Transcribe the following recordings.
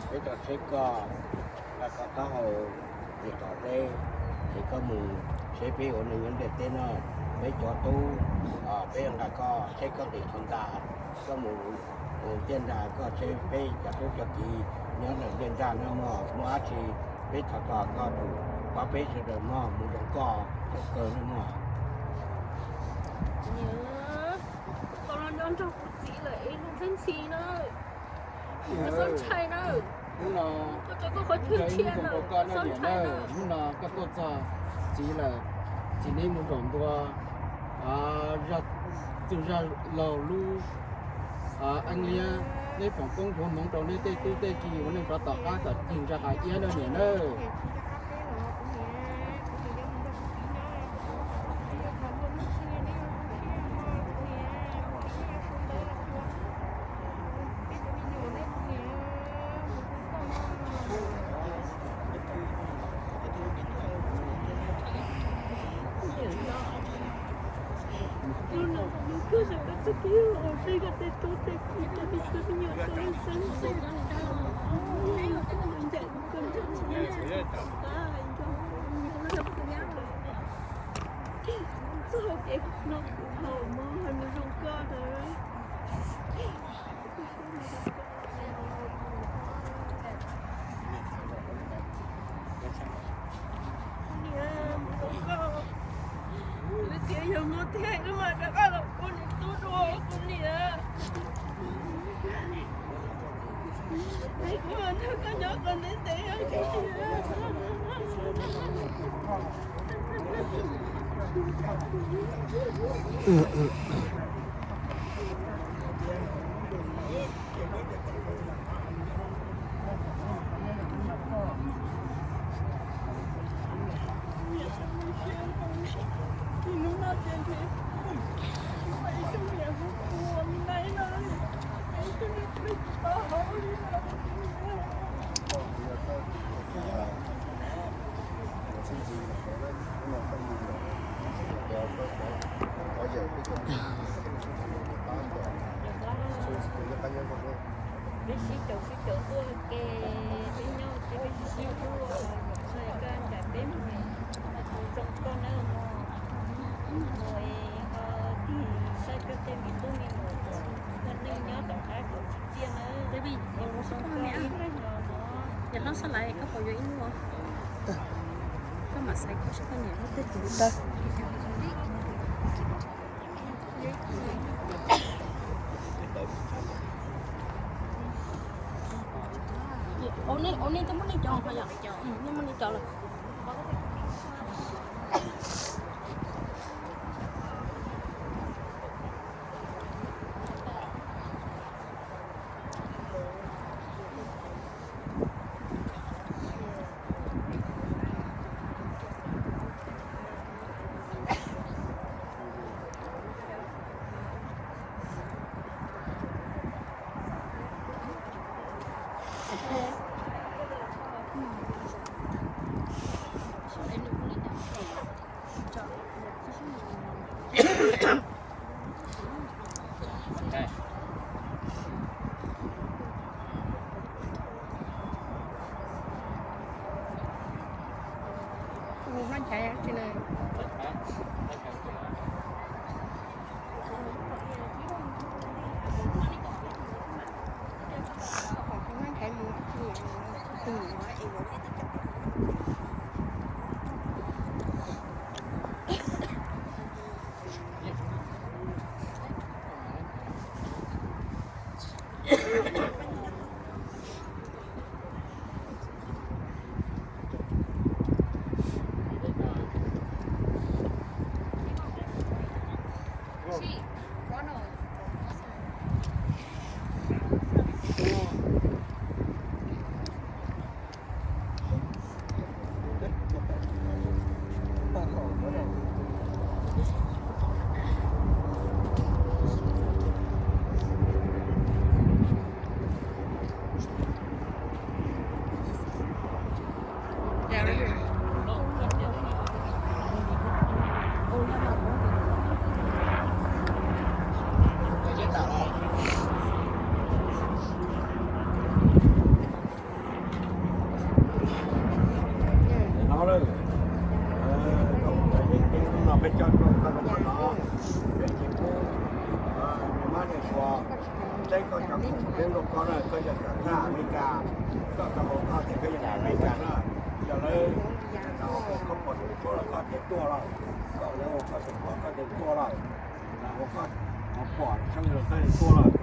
Peb cov tsheb koj, nqa koj taub hau nqis tom teb, es koj mus seb peb ua neej nyob ntiaj teb no, peb cov tub, peb nqa koj seb koj nqis thaum ntag, koj mus ntiaj nrag koj seb peb cov tub cov kiv nyob ntawm ntiaj nrag no mog, muaj dab tsi peb thov tos koj tus, pab peb sawv daws mog, mus zoo koj, zoo kawg no mog. Tau los nco nrog kuv txiv lawm es zoo txheeb txhis na. Koj txhob ntshai na. Hnub no, koj tso koj qhov chaw tshiab lawm, txhob ntshai na. Hnub no koj tuaj txog txiv lawm, txiv neb mus nraum ntua, txwg zaj laug lub eeb liab, neb foom koob hmoov rau neb tej tub tej ki ua neej rov tom qab tom ceg ntsa qas iab na niam nawb. Hnub no hnub kawg, koj txoj kev ua peb koj tej tub tej ki tej me tub me nyuam sawv daws xeeb xeeb, ncaim koj ncaim tsis ncaim tsis tom qab nco, txoj hau kev no kuv haus mog, hais mus zoo koj ntawd. Kuv niam, mus zoo koj, lwm tiam yog mus thiab wb mam rov qab los ua niam tub dua kuv niam. Kuv mam nrog koj nyob kom ntev ntev os kuv niam. Peb sib caum sib caum tuaj ke, peb nyob ces peb sib sib hlub, txhua koj nram peb mus, tus zoo koj nawb mog. Mus es ho tig saib koj tej me tub me nyuam, koj neej nyob tom qab kom tsis tiaj nawb. Tus zoo koj ib leeg los mog. Yog hlob Xab Lais koj puas yuav ib lub? Koj mam xaiv koj seb koj nyiam lub twg. Ua nej twb muab nej cov ho yom, nej muab nej cov lawm. No peb coj koj no, peb ces kuv, nws mab nws suav, teb koj cov khoom peb nrog koj na, koj yog cov nyob Amelikas, koj cov hauv koj ces koj yog Amelikas na, yog lawv koj pom tus tshuab los koj ces tuaj lawm, koj lawv ua koj tus tshuab koj ces tuaj lawm, lawv ua koj pom sab los koj ces tuaj lawm,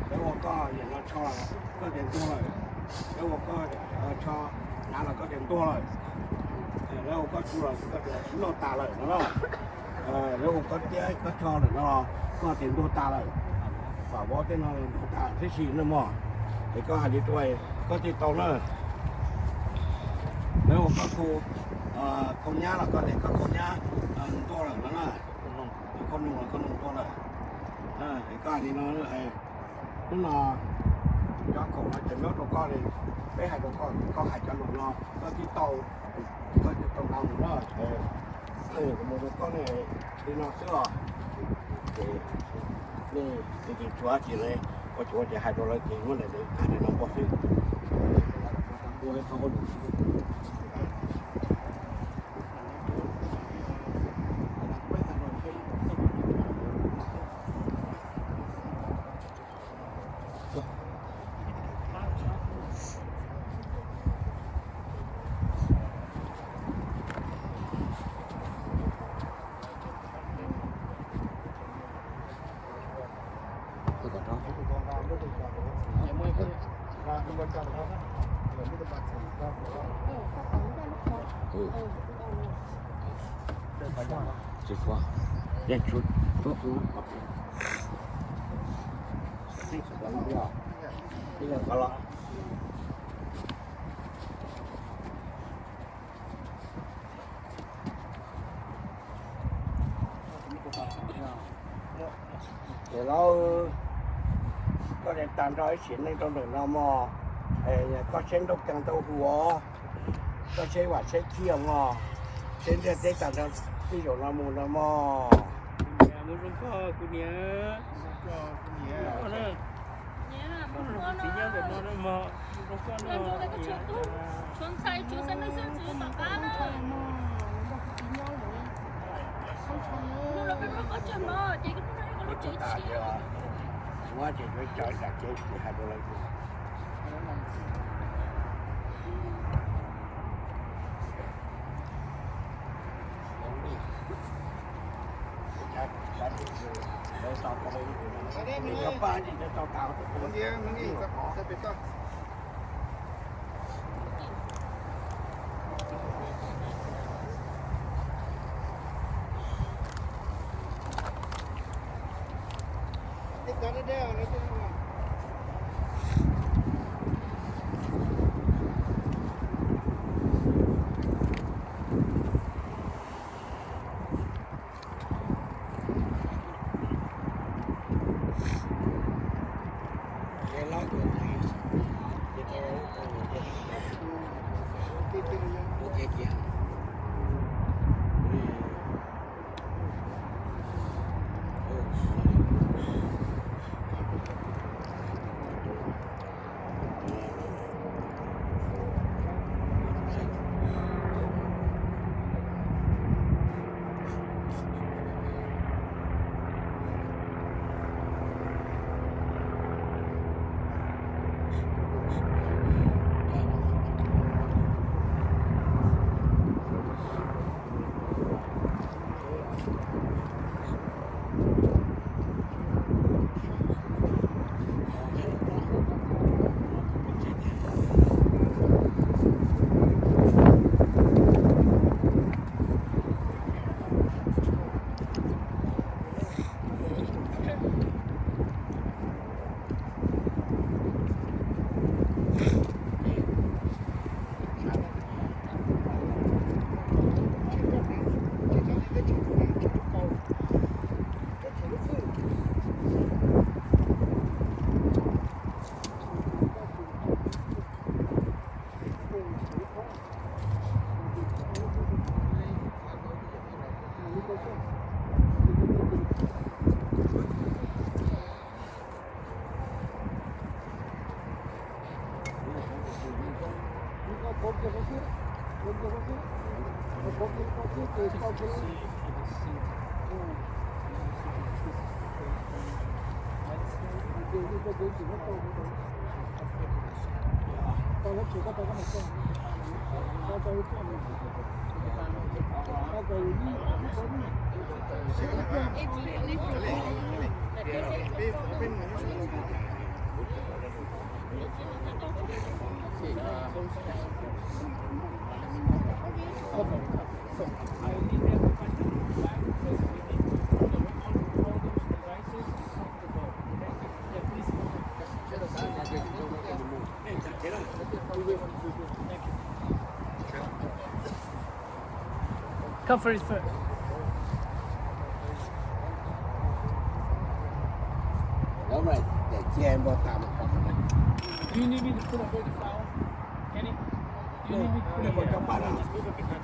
lawv ua koj yam no tsho los koj ces tuaj lawm, lawv ua koj tsho hnav los koj ces tuaj lawm, lawv ua koj tsu los koj ces noj tas lawm no na. Lawv ua koj tiab koj tsho lawm no los koj ces ntuag tas lawm. Vam vov tej no ntuag tas tib si na mog. Es koj hais li tuaj koj thiaj tau na. Lawv ua koj khau, khau nyab los koj ces koj khau nyab ntuag lawm no na. Koj noog los koj noog ntuag lawm. Es koj hais li no, hnub no cov khoom no ces nyob rau koj li, peb hais rau koj, koj hais cov lus no koj thiaj tau, koj thiaj tau ntau lus na. Kuv mus rau koj ne, li no xwb os. Ces nej tus tshuav ces ua tsis ua ces hais rau lawv ces muab ntawm hais li no npog xwb. Tsis tshua, yeej tshua, tshua, tshua. Qhov los. Ces lauj, koj li tag nrho ib sim neej rau ntawm no mog, koj saib nrauj keeg nrauj huv os, koj saib vam saib ciaj mog, saib ntiaj teb tag nrho tej zaum no mus no mog. Mus zoo koj kuv niam. Mus zoo koj kuv niam. Mus zoo koj kuv niam. Tshuav ntxhais tshuav xeeb leej xwb tsis tom qab na. Hnub no peb muab qhov tseg mov ces muab lub tsev tshiab. Cover it first. Do you need me to put away the flower? Kenny? Do you need me to put it away? Just move it behind.